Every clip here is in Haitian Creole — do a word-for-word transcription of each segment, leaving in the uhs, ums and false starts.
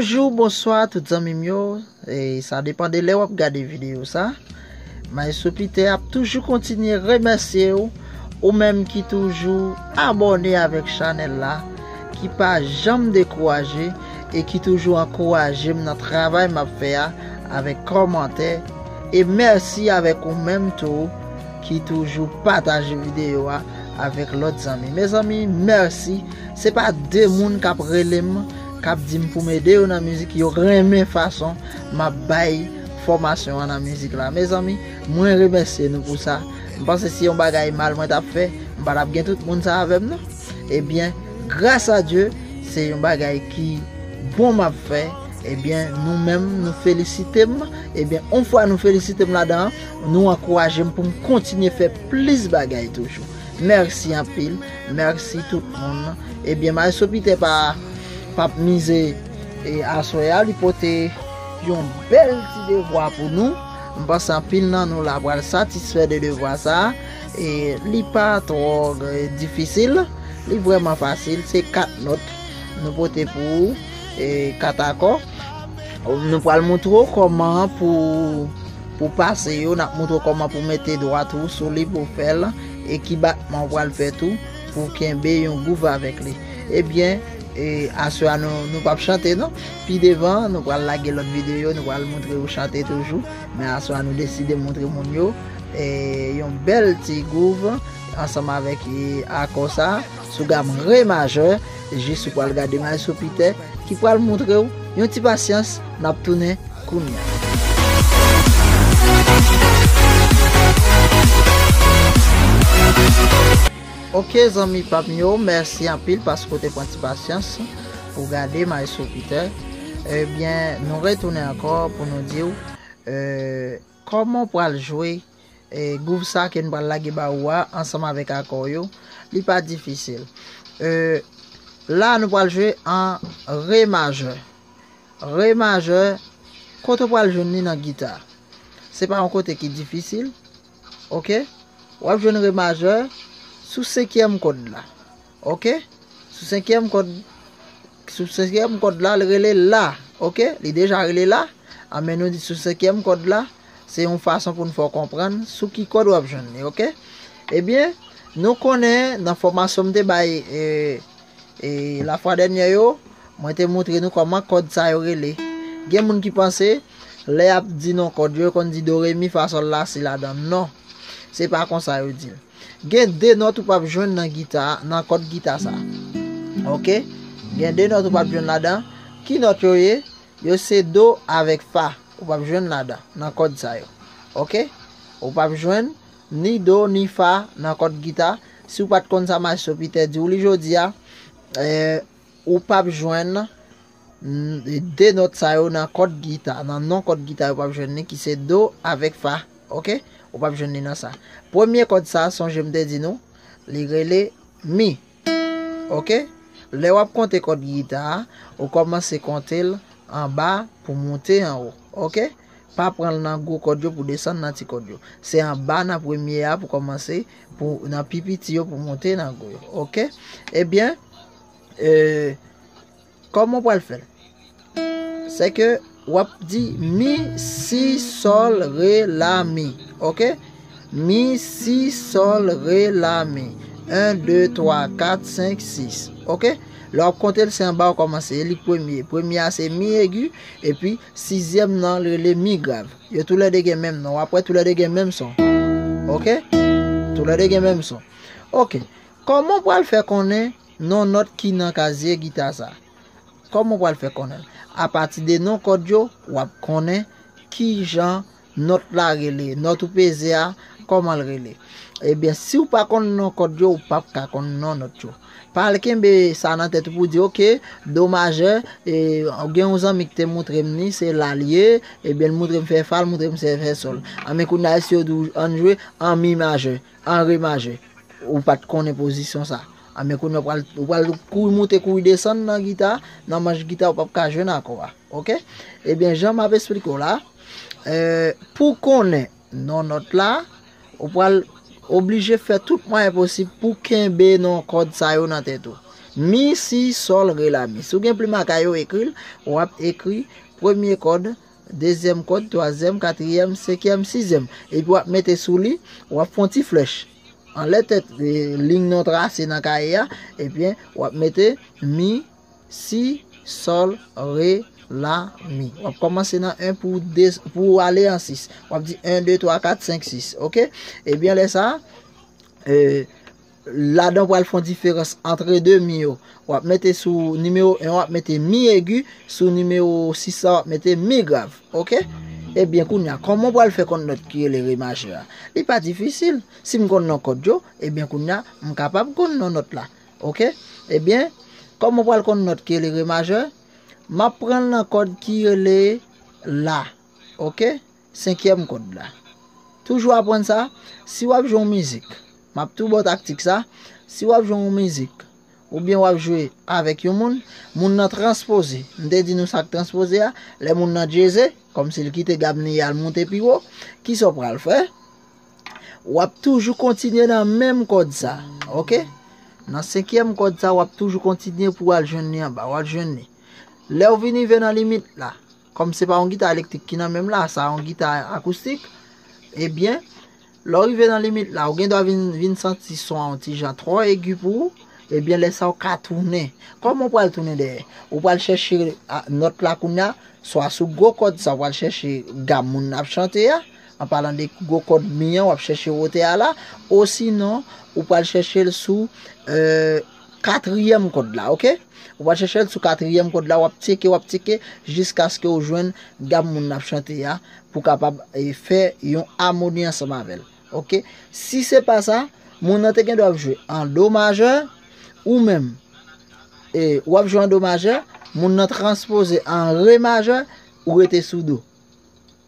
Bonjou, bonswa tout zanmi m yo. E sa depann de lè w ap gade videyo sa. Maestro Peter ap toujou kontinye remèsye w, ou menm ki toujou abòne avèk chanèl la, ki pa janm dekouraje e ki toujou ankouraje m nan travay m ap fè a avèk kòmantè. E mèsi avèk ou menm tou ki toujou pataje videyo a avèk lòt zanmi. Mezanmi, mèsi. Se pa de moun k ap rele m, k ap di m pou m ede yo nan mizik, yo renmen fason m ap bay fòmasyon an nan mizik la. Mezanmi, mwen remèsye nou pou sa. M panse si yon bagay mal mwen t ap fè, m pa t ap gen tout moun sa avè m non. Ebyen, gras a Dye, se yon bagay ki bon m ap fè. Ebyen, nou menm, nou felisite m. Ebyen, yon fwa nou felisite m ladan, nou ankouraje m pou m kontinye fè plis bagay toujou. Mèsi anpil, mèsi tout moun. Ebyen, Maestro Peter pa, p ap mize e aswè a, li pote yon bèl ti devwa pou nou. M panse anpil nan nou la pral satisfè de devwa sa a. E li pa twò, e, difisil, li vrèman fasil. Se kat nòt nou pote pou ou, e, kat akò. Nou pral montre w kòman pou, pou pase yo, n ap montre w kòman pou mete dwat ou sou li pou w fè l, e ki batman w pral fè tou pou w kenbe yon gwouv avèk li. Ebyen, e, aswè a nou, nou p ap chante non. Pi devan, nou pral lage lòt videyo, nou pral montre yo chante toujou. Men aswè a nou deside montre moun yo, e, yon bèl ti gwouv ansanm avèk, e, akò sa sou gam re majè. Jis ou pral gade Maestro Peter ki pral montre w yon ti pasyans, n ap tounen kounye a. Ok, zanmi pa m yo, mèsi anpil paske w te pran ti pasyans pou gade Maestro Peter. Ebyen, nou retounen ankò pou nou di w, e, kòman w pral jwe, e, gwouv sa ke n pral lage ba ou a ansanm avèk akò yo. Li pa difisil. E, la, nou pral jwe an re majè. Re majè, kote w pral jwenn li nan gita? Se pa yon kote ki difisil. Ok? W ap jwenn re majè sou senkyèm kòd la. Ok? Sou senkyèm kòd, sou senkyèm kòd la, li rele la. Ok? Li deja rele la. Anben, nou di sou senkyèm kòd la, se yon fason pou n fè w konprann sou ki kòd w ap jwenn li. Ok? Ebyen, nou konnen nan fòmasyon m te bay, e, e, lafwa dènyè yo, mwen te montre nou kòman kòd sa yo rele. Gen moun ki panse, lè y ap di non kòd yo, yo konn di do, re, mi, fa, sòl, la, si ladan. Non. Se pa konsa yo di l. Gen de nòt ou p ap jwenn nan gita, nan kòd gita sa. Ok? Gen de nòt ou p ap jwenn ladan. Ki nòt yo ye? Yo se do avèk fa. Ou p ap jwenn ladan, nan kòd sa yo. Ok? Ou p ap jwenn ni do, ni fa nan kòd gita. Si w pa t konn sa Maestro Peter di w li jodi a, e, ou p ap jwenn n-, de nòt sa yo nan kòd gita, nan non kòd gita yo p ap jwenn li, ki se do avèk fa. Ok? Ou p ap jwenn li nan sa. Premye kòd sa, sonje m te di nou, li rele mi. Ok? Lè w ap konte kòd gita a, ou kòmanse konte l anba pou monte anwo. Ok? Pa pran l nan gwo kòd yo pou desann nan ti kòd yo. Se anba nan premye a pou kòmanse, pou, nan pi piti yo pou monte nan gwo yo. Ok? Ebyen, e, kòman w pral fè l? Se ke w ap di mi, si, sòl, re, la, mi. Ok? Mi, si, sòl, re, la, mi. En, de, twa, kat, senk, sis. Ok? Lè w ap konte l, se anba w kòmanse. E li k premye. Premye a se mi egi, epi sizyèm nan l rele mi grav. Yo toulède gen menm non. W ap wè toulède gen menm son. Ok? Toulède gen menm son. Ok. Kòman w pral fè konnen non nòt ki nan kazye gita sa? Kòman w pral fè konnen l? Apati de non kòd yo, w ap konnen kijan nòt la rele, nòt ou peze a, kòman l rele. Ebyen, si w pa konn non kòd yo, ou p ap ka konn non nòt yo. Pa al kenbe sa nan tèt ou pou w di, ok, do majè, e, gen yon zanmi ki te montre m li, se la l ye, ebyen, l montre m fè fa, l montre m se fè sòl. Anben, kounye a, si yo di w, ann jwe an mi majè, an re majè. Ou pa t konnen pozisyon sa. Anben, kounye a, ou pral, ou pral kouri monte, kouri desann nan gita, nan manch gita, ou p ap ka jwenn akò a. Ok? Ebyen, jan m ap esplike w la, e, pou konnen non nòt la, ou pral oblije fè tout mwayen posib pou kenbe non kòd sa yo nan tèt ou. Mi, si, sòl, re, la, mi. Si w gen plim a kay ou, ekri l, w ap ekri premye kòd, dezyèm kòd, twazyèm, katriyèm, senkyèm, sizyèm. Epi w ap mete sou li, w ap fè yon ti flèch. Anlè tèt, e, liy nou trase nan kaye a, ebyen, w ap mete mi, si, sòl, re, la, mi. W ap kòmanse nan en pou de, pou ale an sis. W ap di en, de, twa, kat, senk, sis. Oke? Ebyen, lè sa, e, ladan w pral fè yon diferans antre de mi yo. W ap mete sou nimewo en, w ap mete mi egi, sou nimewo sis la, w ap mete mi grav. Oke? Ebyen, kounye a, kòman w pral fè konn nòt ki rele re majè a? Li pa difisil. Si m konn non kòd yo, ebyen, kounye a, m kapab konn non nòt la. Oke? Ebyen, kòman w pral konn nòt ki rele re majè? M ap pran l nan kòd ki rele la. Oke? Senkyèm kòd la. Toujou aprann sa, si w ap jwe yon mizik, m ap tou ba w taktik sa, si w ap jwe yon mizik, oubyen w ap jwe avèk yon moun, moun nan transpoze. M te di nou sa k transpoze a, lè moun nan dyeze, kòmsi l kite gam li al monte pi wo, kisa w pral fè? W ap toujou kontinye nan menm kòd sa, oke? Nan senkyèm kòd sa, w ap toujou kontinye pou w al jwenn li anba, w al jwenn li. Lè w vin rive nan limit la, kòm se pa yon gita elektrik ki nan men m la, sa yon gita akoustik, ebyen, lè w rive nan limit la, ou gen dwa vin, vin santi son an yon ti jan twò egi pou ou, ebyen, lè sa w ka tounen. Kòman w pral tounen dèyè? Ou pral chèche a, nòt la kounye a, swa sou gwo kòd sa, w pral chèche gam moun nan ap chante a, an palan de gwo kòd mi an, w ap chèche wotè a la, osinon, ou pral chèche l sou, e, katriyèm kòd la, oke? Ou pral chèche l sou katriyèm kòd la, w ap tcheke, w ap tcheke, jiskaske w jwenn gam moun nan ap chante a, pou w kapab, e, fè yon amoni ansanm avè l. Oke? Si se pa sa, moun nan te gen dwa ap jwe an do majè, ou menm, e, w ap jwe an do majè, moun nan transpoze an re majè, ou rete sou do.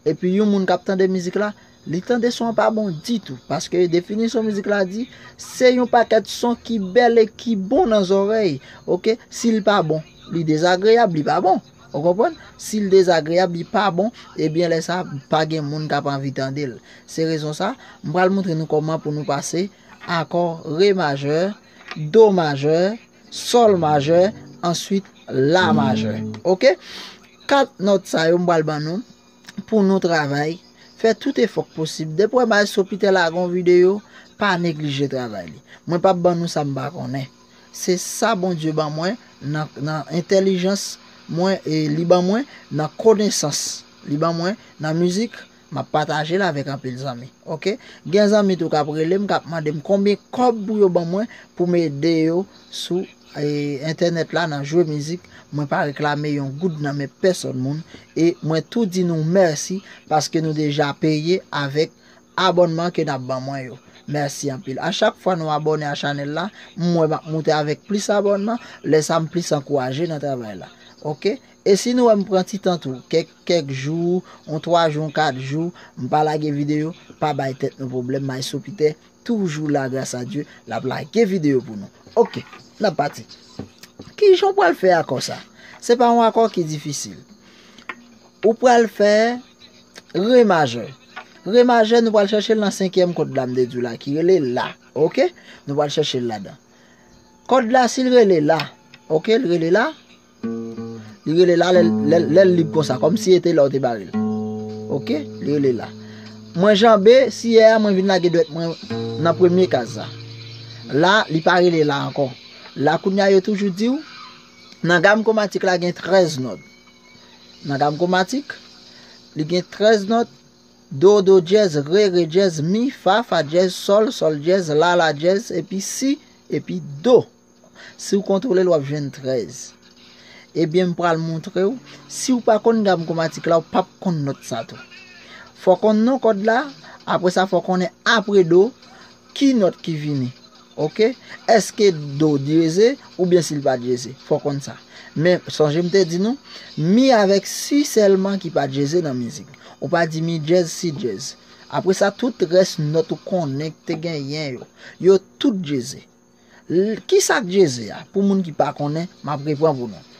Epi yon moun k ap tande mizik la, li tande son an pa bon ditou. Paske definisyon mizik la di, se yon pakèt son ki bèl e ki bon nan zòrèy. Oke? Si l pa bon, li dezagreyab, li pa bon. Ou konprann? Si l dezagreyab, li pa bon, ebyen, lè sa, pa gen moun k ap anvi tande l. Se rezon sa, m pral montre nou kòman pou nou pase akò re majè, do majè, sòl majè, answit la majè. Oke? Kat nòt sa yo m pral ban nou pou nou travay, fè tout efò k posib. Depi w wè Maestro Peter lage yon videyo, pa neglije travay li. Mwen p ap ban nou sa m pa konnen. Se sa Bondye ban mwen nan, nan entèlijans mwen e li ban mwen nan konesans li ban mwen nan mizik, m ap pataje l avèk anpil zanmi. Oke? Gen zanmi tou k ap rele m, k ap mande m konbyen kòb pou yo ban mwen pou m ede yo sou, e, entènèt la nan jwe mizik. Mwen pa reklame yon goud nan men pèsòn moun. E mwen tou di nou mèsi paske nou deja peye avèk abònman ke n ap ban mwen yo. Mèsi anpil. A chak fwa nou abòne a chanèl la, m wè m ap moute avèk plis abònman, lè sa m plis ankouraje nan travay la. Oke? E si nou wè m pran ti tan tou, kèk, kèk jou, yon twa jou, yon kat jou, m pa lage videyo, pa bay tèt nou pwoblèm, Maestro Peter toujou la, gras a Dye, l ap lage videyo pou nou. Oke, n ap pati. Kijan w pral fè akò sa? Se pa yon akò ki difisil. Ou pral fè re majè. Re majè, nou pral chèche l nan senkyèm kòd la, m te di w la, ki rele la. Oke? Nou pral chèche l ladan. Kòd la, si l rele la, oke, l rele la, li rele la, lè l, lè l, lè l lib konsa, kòmsi e te la w te bare l. Oke, li rele la. Mwen janbe, si yè a, mwen vin lage dwèt mwen nan premye kaz sa. La, li pa rele la ankò. La, kounye a, yo toujou di w, nan gam kwomatik la, gen trèz nòt. Nan gam kwomatik, li gen trèz nòt, do, do dyèz, re, re dyèz, mi, fa, fa dyèz, sòl, sòl dyèz, la, la dyèz, epi si, epi do. Si w kontwole l, w ap jwenn trèz. Ebyen, m pral montre w, si w pa konn gam kwomatik la, w p ap konn nòt sa tou. Fò w konn non kòd la, apre sa, fò w konnen apre do, ki nòt ki vini. Oke? Èske do dyeze oubyen si l pa dyeze? Fò w konn sa. Men, sonje m te di nou, mi avèk si sèlman ki pa dyeze nan mizik. Ou pa di mi dyèz, si dyèz. Apre sa, tout rès nòt ou konnen ki te genyen yo, yo tout dyeze. L-, kisa k dyeze a? Pou moun ki pa konnen, m ap repran pou nou.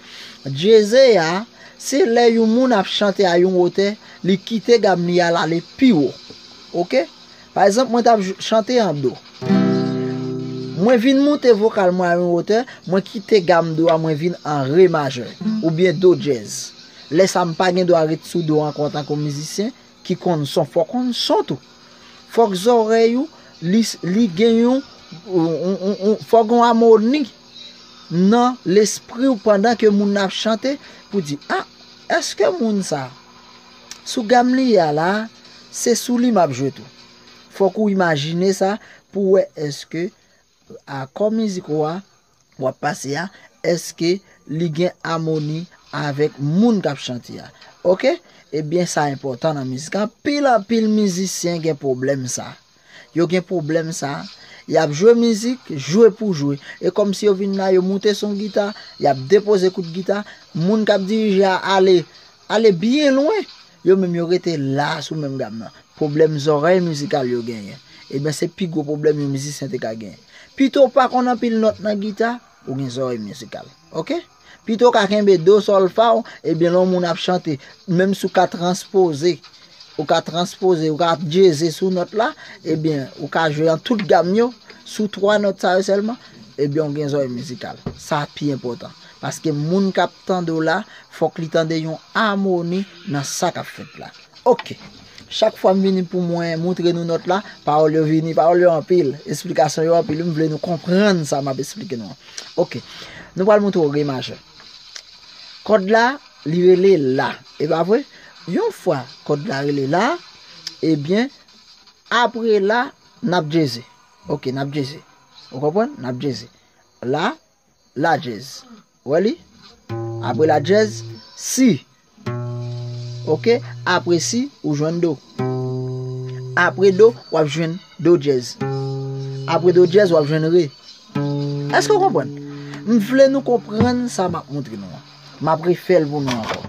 Dyeze a, se lè yon moun ap chante a yon wotè, li kite gam li a, l ale pi wo. Oke? Pa egzanp, mwen t ap j-, chante an do. Mwen vin moute vokal mwen a yon wotè, mwen kite gam do a, mwen vin an re majè, oubyen do dyèz. Lè sa m pa gen dwa ret sou do ankò antanke yon mizisyen ki konn son, fò konn son tou. Fòk zòrèy ou, li, li gen yon, yon, yon, yon, fòk gen yon amoni nan lespri w pandan ke moun nan ap chante pou di, ah, èske moun sa, sou gam li ye a la, se sou li m ap jwe tou. Fòk ou imajine sa pou w wè èske akò mizik ou a, w ap pase a, èske li gen amoni avèk moun k ap chante a? Oke? Ebyen, sa enpòtan nan mizik. Anpil, anpil mizisyen gen pwoblèm sa. Yo gen pwoblèm sa. Y ap jwe mizik, jwe pou jwe. E kòmsi yo vin la, yo moute son gita, y ap depoze kout gita, moun k ap dirije a ale, ale byen lwen. Yo menm yo rete la sou menm gam nan. Pwoblèm zòrèy mizikal yo genyen. Ebyen, se pi gwo pwoblèm yon mizisyen te ka genyen. Pito w pa konn anpil nòt nan gita, ou gen zòrèy mizikal. Oke? Pito w ka kenbe do, sòl, fa w, ebyen, lè yon moun ap chante, menm si w ka transpoze, ou ka transpoze, ou ka dyeze sou nòt la, ebyen, ou ka jwe an tout gam yo, sou twa nòt sa yo sèlman, ebyen, ou gen zòrèy mizikal. Sa pi enpòtan. Paske moun k ap tande w la, fòk li tande yon amoni nan sa k ap fèt la. Oke. Chak fwa m vini pou mwen moutre nou nòt la, pawòl yo vini, pawòl yo anpil, esplikasyon yo anpil, m vle nou konprann sa m ap esplike nou an. Oke. Nou pral moutre w re majè. Kòd la, li rele la. E pa vre? Yon fwa kòd la rele la, ebyen, apre la, n ap dyeze. Oke, n ap dyeze. Ou konprann? N ap dyeze. La, la dyèz. Ou wè li? Apre la dyèz, si. Oke? Apre si, ou jwenn do. Apre do, w ap jwenn do dyèz. Apre do dyèz, w ap jwenn re. Èske w konprann? M vle nou konprann sa m ap moutre nou an. M ap refè l pou nou ankò.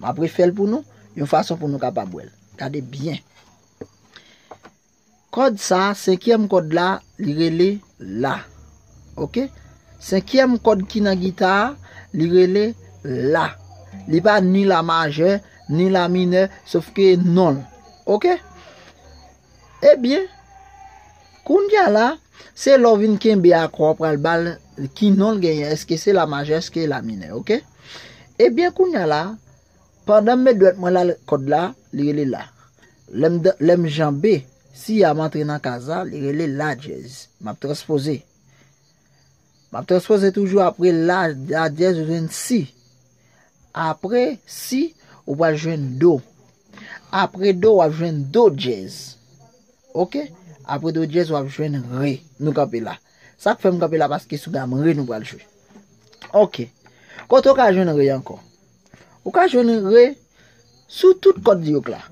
M ap refè l pou nou, yon fason pou nou kapab wè l. Gade byen. Kòd sa, senkyèm kòd la, li rele la. Oke? Senkyèm kòd ki nan gita a, li rele la. Li pa ni la majè, ni la minè, sof ke non l. Oke? Ebyen, kounye a la, se lè w vin kenbe akò a w pral ba l ki non l genyen, èske se la majè, èske la minè, oke? Ebyen, kounye a la, pandan m met dwèt mwen la, kòd la, li rele la. Lè m, lè m janbe, si a m antre nan kaz la, li rele la dyèz. M ap transpoze. M ap transpoze toujou apre la, la dyèz, ou jwenn si. Apre si, ou pral jwenn do. Apre do, w ap jwenn do dyèz. Oke? Apre do dyèz, w ap jwenn re. Nou kanpe la. Sa k fè m kanpe la, paske sou gam re nou pral jwe. Oke. Kote w ka jwenn re ankò? Ou ka jwenn re sou tout kòd yo k la.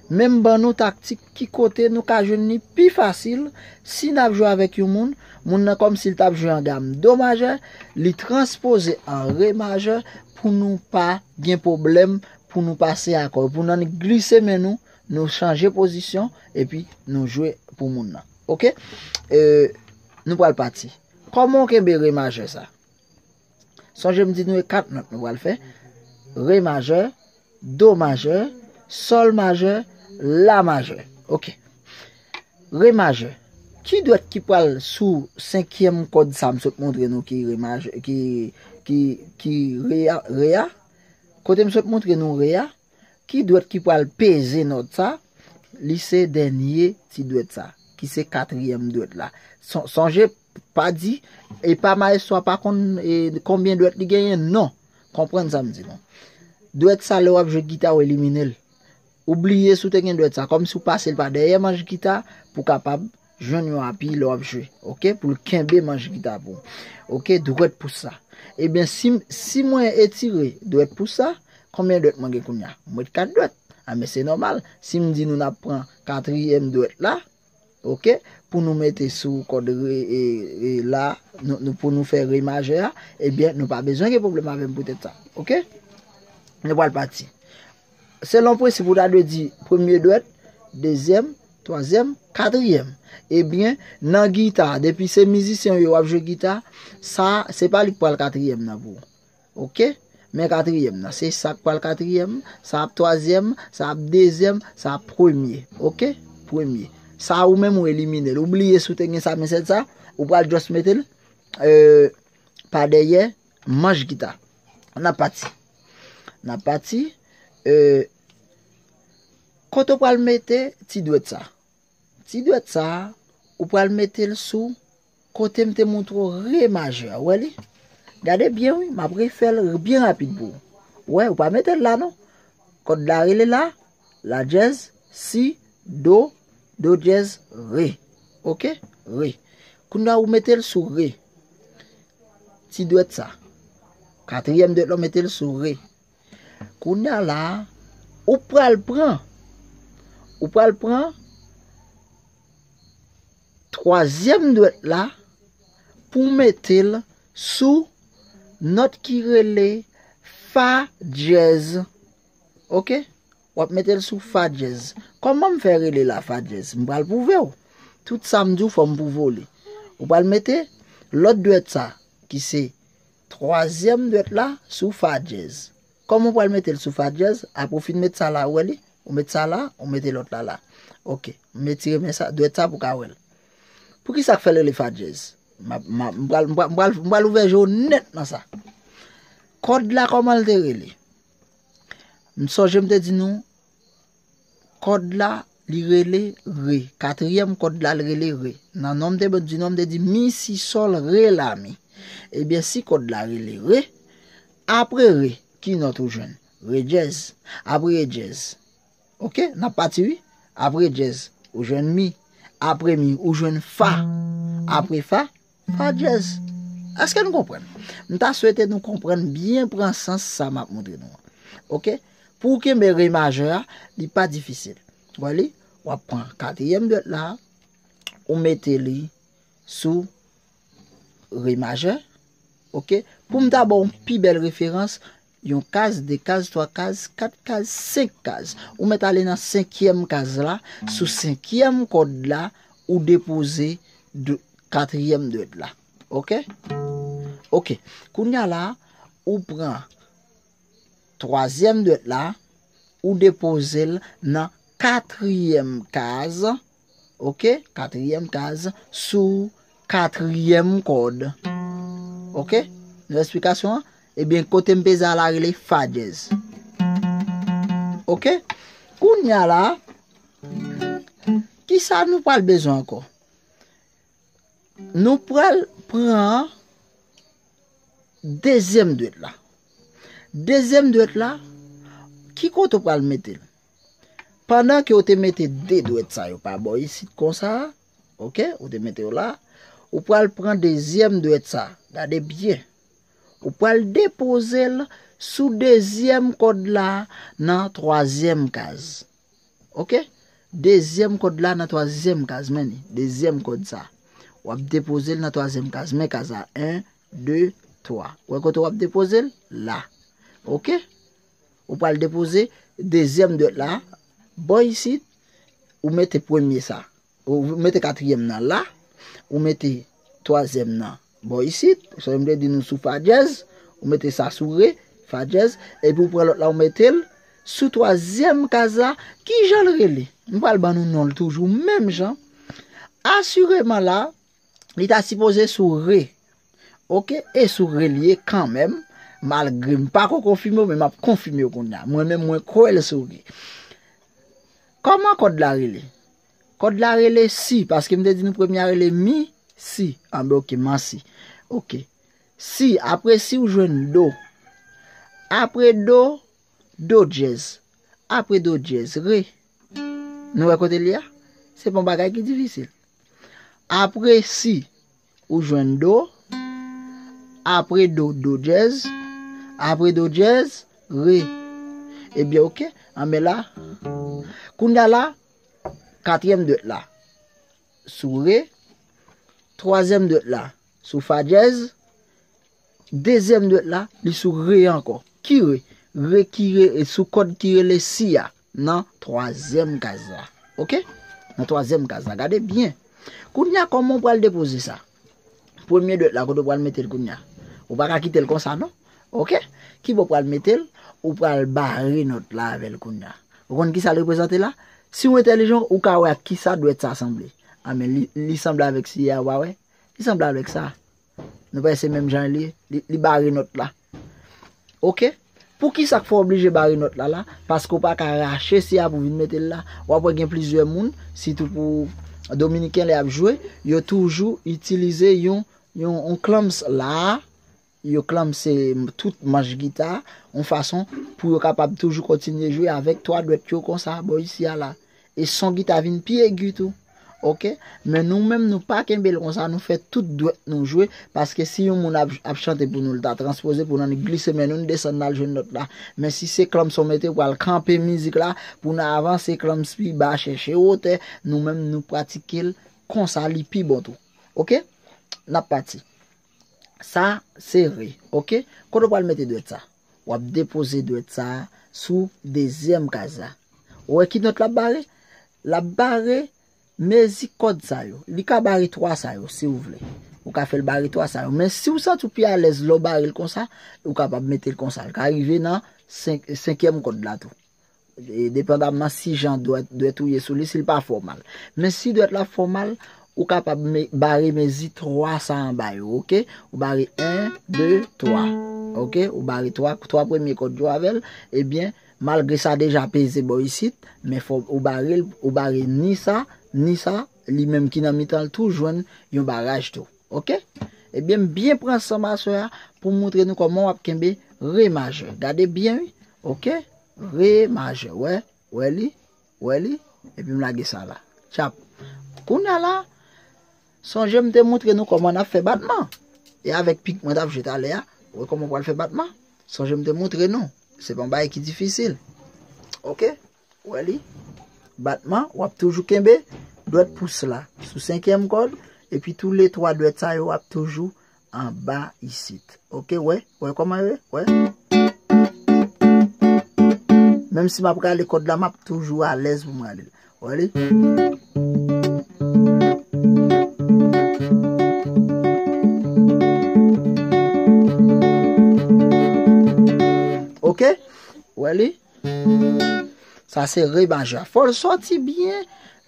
Men m ban nou taktik ki kote nou ka jwenn li pi fasil si n ap jwe avèk yon moun, moun nan kòmsi l t ap jwe an gam do majè, li transpoze an re majè pou nou pa gen pwoblèm, pou nou pase akò, pou n annik glise men nou, nou chanje pozisyon, epi nou jwe pou moun nan. Oke? E, nou pral pati. Kòman w kenbe re majè sa? Sonje m di nou e kat nòt nou pral fè. Re majè, do majè, sòl majè, la majè. Oke. Re majè. Ki dwèt ki pral sou senkyèm kòd sa m sot montre nou ki re majè, ki, ki, ki re a, re a? Kote m sot montre nou re a, ki dwèt ki pral peze nòt sa? Li se dènye ti dwèt sa, ki se katriyèm dwèt la. Son-, sonje, pa di, e pa mayestwo a pa konn, e, konbyen dwèt li genyen, non. Konprann sa m di nou. Dwèt sa, lè w ap jwe gita, w elimine l. Ou bliye si w te gen dwèt sa, kòmsi w pase l pa dèyè manch gita pou w kapab jwenn yon api lè w ap jwe, oke, pou l kenbe manch gita pou w. Oke, dwèt pou sa. Ebyen, si, si mwen etire dwèt pou sa, konbyen dwèt mwen gen kounye a? Mwen kat dwèt. A, men se nòmal. Si m di nou n ap pran katriyèm dwèt la, oke, pou nou mete sou kòd re, e, e, la, nou, nou, pou nou fè re majè a, ebyen, nou pa bezwen gen pwoblèm avè m poutèt sa. Oke? Nou pral pati. Selon prensip, ou ta dwe di premye dwèt, dezyèm, twazyèm, katriyèm. Ebyen, nan gita, depi se mizisyen w ye w ap jwe gita, sa, se pa li k pral katriyèm nan pou ou. Oke? Men katriyèm nan, se sa k pral katriyèm, sa ap twazyèm, sa ap dezyèm, sa ap premye. Oke? Premye. Sa ou menm ou elimine l. Ou bliye si w te gen sa, men sèt sa, ou pral just mete l, euh, pa dèyè manch gita. N ap pati. N ap pati. Euh, kote w pral mete ti dwèt sa? Ti dwèt sa, ou pral mete l sou kote m te montre w re majè a. Ou wè li? Gade byen, wi, m ap refè l byen rapid pou ou. Ou wè, ou pa mete l la, non. Kòd la rele la, la dyèz, si, do, do dyèz, re. Oke? Re. Kounye a, ou mete l sou re. Ti dwèt sa. Katriyèm dwèt la, ou mete l sou re. Kounye a la, ou pral pran, ou pral pran twazyèm dwèt la pou mete l sou nòt ki rele fa dyèz. Oke? W ap mete l sou fa dyèz. Kòman m fè rele la fa dyèz? M pral pwouve w. Tout sa m di w, fò m pwouve w li. Ou pral mete lòt dwèt sa, ki se twazyèm dwèt la, sou fa dyèz. Kòman w pral mete l sou fa dyèz? Apre w fin met sa la, ou wè li? Ou met sa la, ou mete lòt la la. Oke, m retire men sa, dwèt sa pou w ka wè l. Poukisa k fè l rele fa dyèz? M ap, m ap, m pral, m pral, m pral, m pral ouvè je w nèt nan sa. Kòd la, kòman l te rele? M sonje m te di nou, kòd la, li rele re. Katriyèm kòd la, li rele re. Nan non m te di non, m te di mi, si, sòl, re, la, mi. Ebyen, si kòd la rele re, apre re, ki nòt ou jwenn? Re dyèz. Apre re dyèz. Oke, n ap pati, wi. Apre dyèz, ou jwenn mi. Apre mi, ou jwenn fa. Apre fa, fa dyèz. Èske nou konprann? M ta swete nou konprann byen, pran sans sa m ap montre nou an. Oke? Pou w kenbe re majè a, li pa difisil. Wè li? W ap pran katriyèm dwèt la, ou mete li sou re majè. Oke? Pou m ta ba w yon pi bèl referans, yon kaz, de kaz, twa kaz, kat kaz, senk kaz. Ou mèt ale nan senkyèm kaz la, sou senkyèm kòd la, ou depoze de, katriyèm dwèt la. Oke? Oke. Kounye a la, ou pran twazyèm dwèt la, ou depoze l nan katriyèm kaz. Oke? Katriyèm kaz sou katriyèm kòd. Oke? Nou esplikasyon an? Ebyen, kote m peze a la rele fa dyèz. Oke? Kounye a la, kisa nou pral bezwen ankò? Nou pral pran dezyèm dwèt la. Dezyèm dwèt la, ki kote w pral mete l? Pandan ke w te mete de dwèt sa yo pa bò isit konsa, oke, ou te mete yo la, ou pral pran dezyèm dwèt sa. Gade byen. Ou pral depoze l sou dezyèm kòd la nan twazyèm kaz. Oke? Dezyèm kòd la nan twazyèm kaz, men li. Dezyèm kòd sa. W ap depoze l nan twazyèm kaz. Men kaz la, en, de, twa. Ou wè kote w ap depoze l? La. Oke? Ou pral depoze dezyèm dwèt la. Bò isit, ou mete premye sa. Ou mete katriyèm nan la. Ou mete twazyèm nan bò isit. Sa m te di nou sou fa dyèz. Ou mete sa sou re, fa dyèz. Epi ou pran lòt la, ou mete l sou twazyèm kaz la. Ki jan l rele? M pral ban nou non l toujou, menm jan. Asireman la, li ta sipoze sou re. Oke? E sou re li ye kanmenm. Malgre m pako konfime w, men m ap konfime w kounye a. Mwen menm, mwen kwè l sou re. Kòman kòd la rele? Kòd la rele si, paske m te di nou premye a rele mi, si. Anben, oke, ma si. Oke. Si, apre si ou jwenn do. Apre do, do dyèz. Apre do dyèz, re. Nou wè kote l ye a? Se pa yon bagay ki difisil. Apre si, ou jwenn do. Apre do, do dyèz. Apre do dyèz, re. Ebyen, oke. Anben la, kounye a la, katriyèm dwèt la sou re. Twazyèm dwèt la sou fa dyèz. Dezyèm dwèt la, li sou re ankò. Ki re? Re ki re, sou kòd ki rele si a, nan twazyèm kaz la. Oke? Nan twazyèm kaz la. Gade byen. Kounye a, kòman w pral depoze sa? Premye dwèt la, kote w pral mete l kounye a? Ou pa ka kite l konsa, non? Oke? Ki bò w pral mete l? Ou pral bare nòt la avè l kounye a. Ou konn ki sa l reprezante la? Si w entèlijan, ou ka wè ak kisa dwèt sa sanble. A, men li, li sanble avèk si a, ou pa wè? Li sanble avèk sa. Nou pa wè se menm jan li ye? Li, li bare nòt la. Oke? Poukisa k fè w oblije bare nòt la la? Paske w pa ka rache si a pou vin mete l la. W ap wè gen plizyè moun, sitou pou Dominiken lè y ap jwe, yo toujou itilize yon, yon, yon klamps la, yo klamse tout manch gita, yon fason pou yo kapab toujou kontinye jwe avèk twa dwèt yo konsa, bò isi a la. E son gita vin pi egi tou. Oke? Men nou menm, nou pa kenbe l konsa, nou fè tout dwèt nou jwe, paske si yon moun ap, ap chante pou nou, l ta transpoze pou nou, n glise men nou, n desann n al jwenn nòt la. Men si se klamps ou mete, ou pral kanpe mizik la, pou n avanse klamps pi ba, chèche wotè, nou menm, nou pratike l konsa, li pi bon tou. Oke? N ap pati. Sa, se re. Oke? Kote w pral mete dwèt sa? W ap depoze dwèt sa sou dezyèm kaz la. Ou wè ki nòt l ap bare? L ap bare mezi kòd sa yo. Li ka bare twa sa yo, si w vle. Ou ka fè l bare twa sa yo. Men si w santi w pi alèz lè w bare l konsa, ou kapab mete l konsa. L ka rive nan senk, senkyèm kòd la tou. E, depandamman si jan dwèt, dwèt ou ye sou li, si l pa fòmal. Men si dwèt la fòmal, ou kapab me, bare mezi twa sa anba yo, oke? Ou bare en, de, twa. Oke? Ou bare twa, twa premye kòd yo avè l. Ebyen, malgre sa deja peze bò isit, men fò ou bare l, ou bare ni sa, ni sa, li menm ki nan mitan l tou jwenn yon baraj tou. Oke? Ebyen, m byen pran san masè a pou m montre nou kòman w ap kenbe re majè. Gade byen, wi. Oke? Re majè. Wè? Wè li? Wè li? Epi m lage sa la. Tchap. Kounye a la, sonje m te montre nou kòman n ap fè batman. E avèk pik mwen t ap jwe talè a, wè kòman w pral fè batman. Sonje m te montre nou. Se pa yon bagay ki difisil. Oke? Wè li? Batman, w ap toujou kenbe dwèt pous la sou senkyèm kòd, epi tou le twa dwèt sa yo ap toujou anba isit. Oke, wè? Wè kòman yo ye? Wè? Menm si m ap rale kòd la, m ap toujou alèz pou m rale l. Wè li? Oke? Wè li? Sa se re majè. Fò l sòti byen.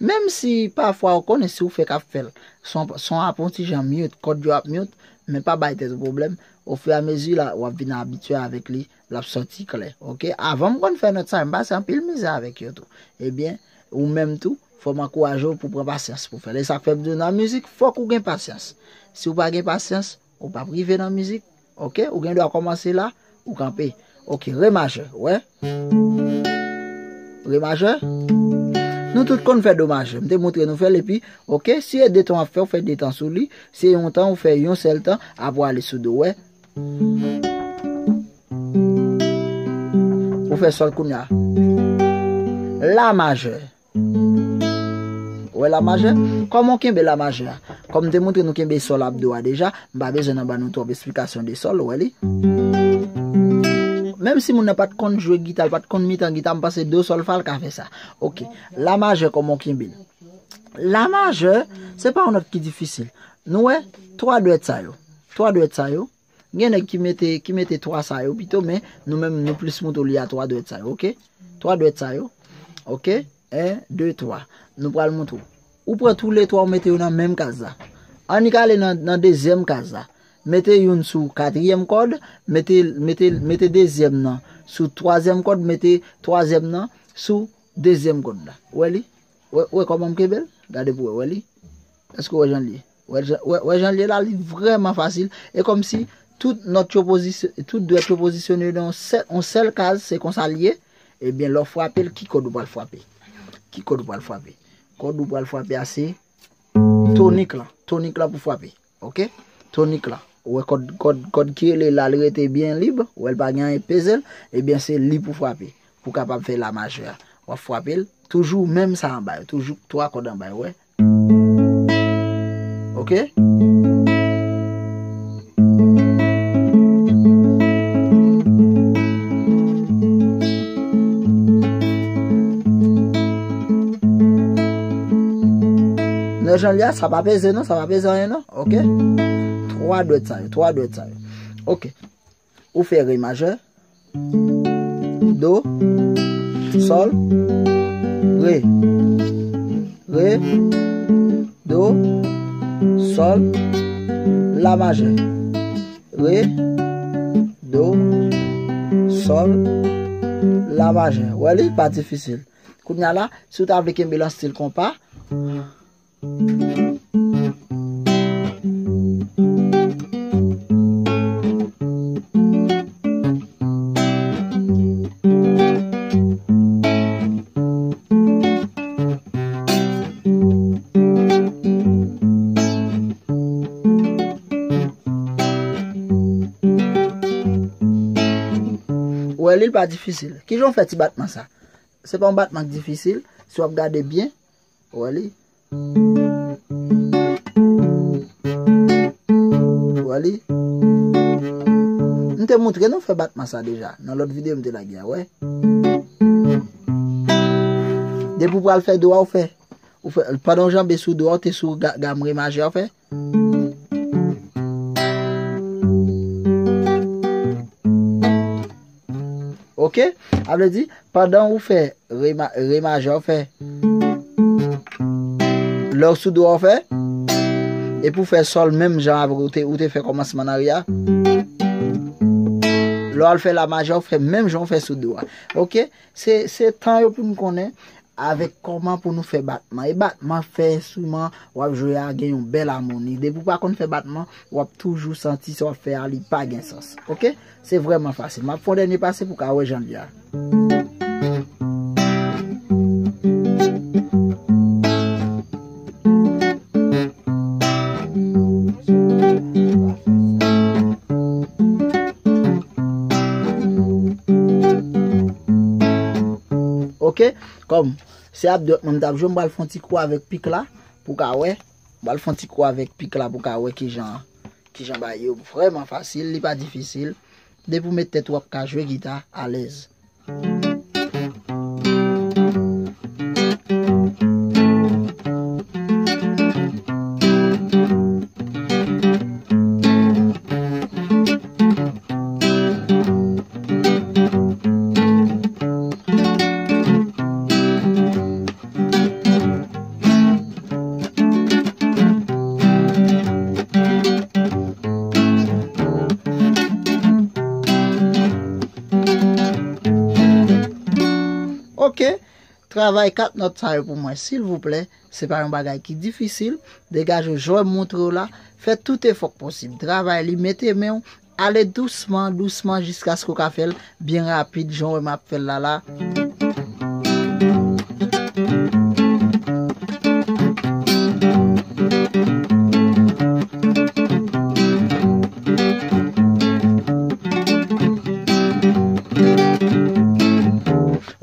Menm si pafwa ou konnen si w fèk ap fè l, son, son ap yon ti jan mute, kòd yo ap mute, men pa bay tèt ou pwoblèm. Ofiramezi la, w ap vin abitye avèk li, l ap sòti klè. Oke? Avan m konn fè nòt sa, m pase anpil mizè avèk yo tou. Ebyen, ou menm tou, fò m ankouraje w pou pran pasyans pou fè l. E sa k fè m di w nan mizik, fòk ou gen pasyans. Si w pa gen pasyans, ou p ap rive nan mizik. Oke? Ou gen dwa kòmanse la, ou kanpe. Oke, re majè, wè. Re majè. Nou tout konn fè do majè. M te montre nou fè l, epi, oke, si e de tan w ap fè, ou fè de tan sou li. Si e yon tan, ou fè yon sèl tan, apre w ale sou do, wè. Ou fè sòl kounye a. La majè. Ou wè la majè? Kòman w kenbe la majè a? Kòm m te montre nou kenbe sòl ap do a deja, m pa bezwen nan ban nou twòp esplikasyon de sòl, ou wè li? Menm si moun nan pa t konn jwe gita, l pa t konn mitan gita, m panse do sòl fa l ka fè sa. Oke. La majè, kòman w kenbe l? La majè, se pa yon nòt ki difisil. Nou wè, twa dwèt sa yo. Twa dwèt sa yo. Gen nèg ki mete, ki mete twa sa yo pito, men nou menm, nou plis montre w li a twa dwèt sa yo, oke? Twa dwèt sa yo, oke? En, de, twa. Nou pral montre w. Ou pran tou le twa, ou mete yo nan menm kaz la. Annik ale nan, nan dezyèm kaz la. Mete youn sou katriyèm kòd, mete, mete, mete dezyèm nan sou twazyèm kòd, mete twazyèm nan sou dezyèm kòd la. Ou wè li? Wè, wè kòman m kenbe l? Gade pou wè, wè li? Èske w wè jan l ye? Wè jan, wè, wè jan l ye la, li vrèman fasil. E kòmsi tout nòt yo pozisyon-, tout dwèt yo pozisyone nan yon sèl, yon sèl kaz, se konsa l ye. Ebyen, lè w frape l, ki kòd ou pral frape? Ki kòd ou pral frape? Kòd ou pral frape a se tonik lan. Tonik lan pou frape. Oke? Tonik lan. Ou wè kòd, kòd, kòd ki rele la, li rete byen lib. Ou wè l pa gen anyen k peze l. Ebyen, se li pou frape. Pou kapab fè la majè a. W ap frape l. Toujou menm sa anba yo. Toujou twa kòd anba yo, wè. Oke? Nan jan l ye a, sa pa peze non, sa pa peze anyen non. Oke? Twa dwèt sa yo, twa dwèt sa yo. Oke. Ou fè re majè, do, sòl, Re, re, do, sòl, la majè. Re, do, sòl, la majè. Wè li pa difisil. Kounye a la, si w ta vle kenbe l an stil konpa, Ou wè li, l pa difisil. Kijan w fè ti batman sa? Se pa yon batman k difisil, si w ap gade byen, ou wè li. Ou wè li. M te montre nou fè batman sa deja. Nan lòt videyo m te lage a, wè. Depi w pral fè do a, ou fè. Ou fè, pandan w janbe sou do a, ou te sou ga-, gam re majè, ou fè. Ok? A vle di, pandan ou fè re ma-, re majè, ou fè. Lè w sou do a, ou fè. Epi ou fè sòl menm jan avèk ou te, ou te fè kòmansman nan re a. Lè w al fè la majè, ou fè menm jan ou fè sou do a. Ok? Se, se tan yo pou n konnen avèk kòman pou nou fè batman. E batman fè enstriman w ap jwe a gen yon bèl amoni. Depi w pa konn fè batman, w ap toujou santi sa w ap fè a, li pa gen sans. Ok? Se vrèman fasil. M ap fè yon dènye pase pou w ka wè jan l ye a. Ok? Kòm se ap dwèt mwen m t ap jwe, m pral fè yon ti kou avèk pik la pou w ka wè. M pral fè yon ti kou avèk pik la pou w ka wè kijan, kijan bagay yo vrèman fasil, li pa difisil. Depi w met tèt ou, w ap ka jwe gita alèz. Ok, travay kat nòt sa yo pou mwen, silvouplè. Se pa yon bagay ki difisil. Degaje w, jan m montre w la. Fè tout efò k posib. Travay li, mete men w, ale dousman, dousman, jiskaske w ka fè l byen rapid, jan w wè m ap fè l la la.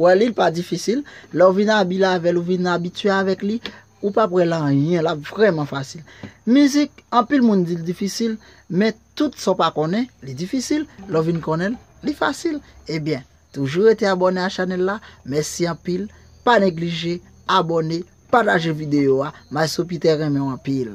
Wè li, l pa difisil. Lè w vin abile avè l, ou vin abitye avèk li, ou p ap wè l anyen, l ap vrèman fasil. Mizik, anpil moun di l difisil, men tout sa w pa konnen, li difisil, lè w vin konnen l, li fasil. Ebyen, toujou rete abòne a chanèl la. Mèsi anpil. Pa neglije abòne, pataje videyo a. Maestro Peter renmen w anpil.